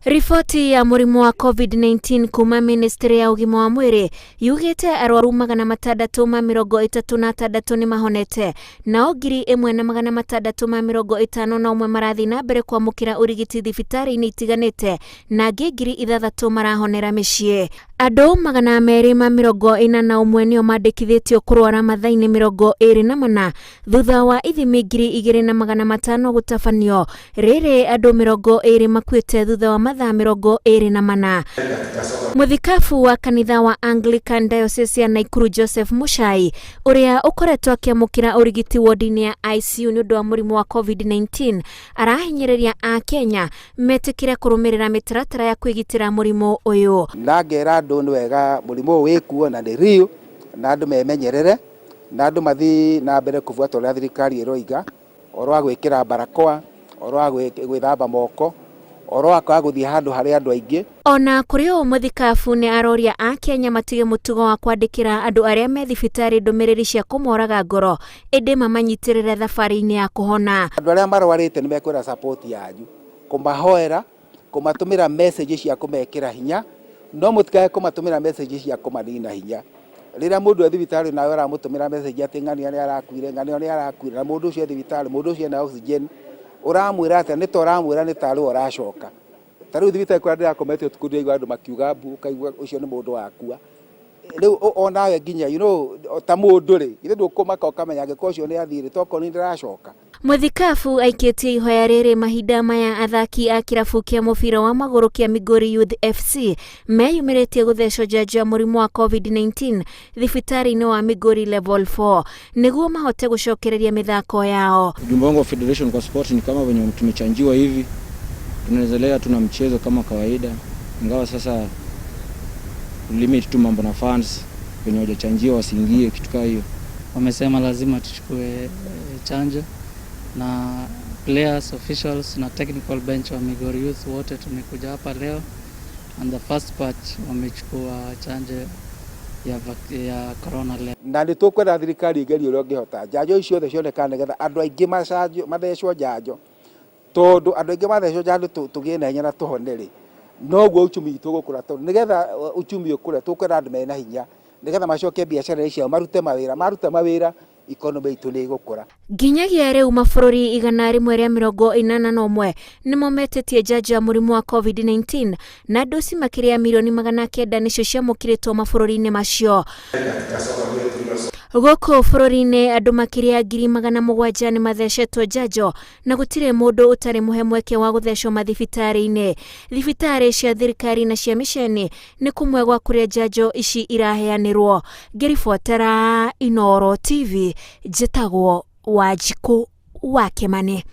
Riboti ya mũrimũ wa COVID-19 kuma ministry ya ũgima wa mwĩrĩ yugĩte arwaru 636 nĩ mahonete, nao 1651 marathiĩ na mbere kwamũkĩra ũrigiti thibitarĩ-inĩ itiganĩte, na angĩ 6000 marahonera mĩciĩ. Andũ 241 nĩo mandĩkithĩtio kũrwara mathaa-inĩ 24 thutha wa ithimi 2500 gũtabanio. Rĩrĩ andũ 20 makuĩte thutha wa mathaa 24. Mũthikabu wa kanitha wa Anglican Diocese ya Naikuru Joseph Muchai, ũrĩa ũkoretwo akĩamũkĩra ũrigiti wodi-inĩ ya ICU nĩ ũndũ wa mũrimũ wa COVID-19, arahinyĩrĩria a Kenya metĩkĩre kũrũmĩrĩra mĩtaratara ya kwĩgitĩra mũrimũ ũyũ. Na ngera andũ nĩ wega mũrimũ ũyũ wĩkuo na nĩ real, na andũ memenyerere, na andũ mathiĩ na mbere kũbuata ũrĩa thirikari ĩroiga, ũhoro wa gwĩkĩra barakoa, ũhoro wa gwĩthamba moko, ũhoro wa kwaga gũthiĩ handũ harĩ andũ aingĩ. Ona kũrĩ ũũ, mũthikabu nĩ aroria a Kenya matige mũtugo wa kwandĩkĩra andũ arĩa me thibitarĩ ndũmĩrĩri cia kũmoraga ngoro, ĩndĩ mamanyitĩrĩre thabarĩ-inĩ ya kũhona. Andũ arĩa marwarĩte nĩ mekwenda support yanyu, kũmahoera, kũmatũmĩra message cia kũmekĩra hinya, no mũtikae kũmatũmĩra message cia kũmanina hinya. Rĩrĩa mũndũ e thibitarĩ nawe ũramũtũmĩra message atĩ ng'ania nĩ arakuire, ng'ania nĩ arakuire, na mũndũ ũcio e thibitarĩ, mũndũ ũcio ena oxygen, ũramwĩra atĩa? Nĩ ta ũramwĩra nĩ tarĩ we ũracoka. Ta rĩu thibitarĩ kũrĩa ndĩrakomete ũtukũ ndĩraigua andũ makiuga mbu, ũkaigua ũcio nĩ mũndũ wakua. Rĩu onawe nginya ta mũndũ rĩ, githĩ ndũkũmaka ũkamenya angĩkorwo ũcio nĩ athiĩ rĩ, tokorwo nĩ ndĩracoka. Mũthikabu aikĩtie ihoya rĩrĩ mahinda maya athaki a kĩrabu kĩa mũbira wa magũrũ kĩa Migori Youth FC meyumĩrĩtie gũthecwo njanjo ya mũrimũ wa COVID-19 thibitarĩ-inĩ wa Migori Level 4 nĩguo mahote gũcokereria mĩthako yao. Ujumbe wangu wa federation kwa sport ni kama venye tumechanjiwa hivi, tunaendelea tuna mchezo kama kawaida, ingawa sasa limit tu mambo na fans wenye hawajachanjiwa wasiingie, kitu kaa hiyo. Wamesema lazima tuchukue chanjo, na players, officials na technical bench wa Migori Youth wote tumekuja hapa leo, and the first batch wamechukua chanjo ya corona leo. Na nĩ tũkwenda thirikari ĩgerie ũrĩa ũngĩhota njanjo ici ciothe cionekane nĩgetha andũ aingĩ macanjo mathecwo njanjo, tondũ andũ aingĩ mathecwo njanjo tũgĩe na hinya na tũhone rĩ, noguo uchumi witũ ũgũkũra, tondũ nĩgetha uchumi ũkũre tũkwenda andũ mena hinya nĩgetha macoke biacara ciao, marute mawĩra, maruta mawĩra economy itũ nĩ ĩgũkũra. Nginyagia rĩu mabũrũri 181 nĩmo metĩtie njanjo ya mũrimũ wa COVID-19, na ndoci makĩria ya mirioni 900 nĩcio ciamũkĩrĩtwo mabũrũri-inĩ macio. Gũkũ bũrũri-inĩ andũ makĩria ya 700,000 nĩ mathecetwo njanjo, na gũtirĩ mũndũ ũtarĩ mũhe mweke wa gũthecwo mathibitarĩ-inĩ. Thibitarĩ cia thirikari na cia mĩceni nĩ kũmwe gwa kũrĩa njanjo ici iraheanĩrwo. Ngĩribotera Inooro TV, njĩtagwo Wanjikũ wa Kĩmani.